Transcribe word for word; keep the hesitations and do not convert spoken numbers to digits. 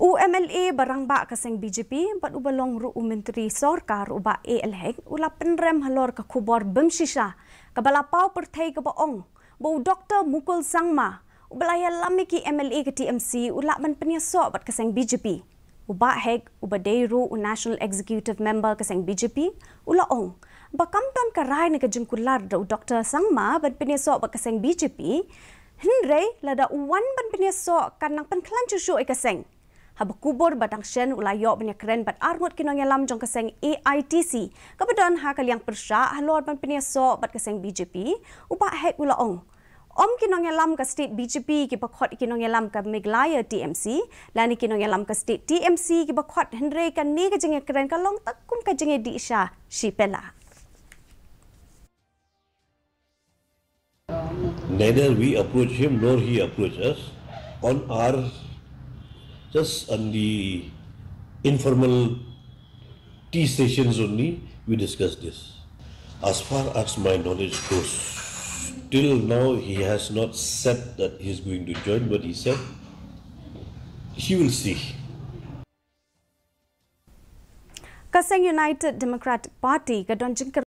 U M L A ba rangbah ka seng B J P bad uba long ruh u myntri sorkar u Bah A L Hek u la pynrem halor ka khubor bym shisha kaba la paw pyrthei kaba ong ba u Doktor Mukul Sangma uba la ïalam ïa ki M L A ka T M C u lah ban pynïasoh bad ka seng B J P. U Bah Hek uba dei ruh u National Executive Member ka seng B J P u la ong ba kam don ka rai ne ka jingkular da u Doktor Sangma ban pynïasoh bad ka seng B J P. Hynrei lada u wan ban pynïasoh kan nang pynkhlaiñ shuh shuh ïa ka seng. Haba khubor ba dang shen u la ïoh ban ïakren bad arngut ki nongïalam jong ka seng A I T C kaba don ha ka liang pyrshah halor ban pynïasoh bad ka seng B J P, u Bah Hek u la ong. Ym ki nongïalam ka state B J P kiba khot ïa ki nongïalam ka Meghalaya T M C, lane ki nongïalam ka state T M C kiba khot, hynrei kane ka jingïakren ka long tang kum ka jingïadih sha shi pela. Neither we approach him nor he approach us. On our, just on the informal tea sessions only, we discuss this. As far as my knowledge goes, till now he has not said that he is going to join, but he said he will see. Ka seng United Democratic Party ka don jingkyrpad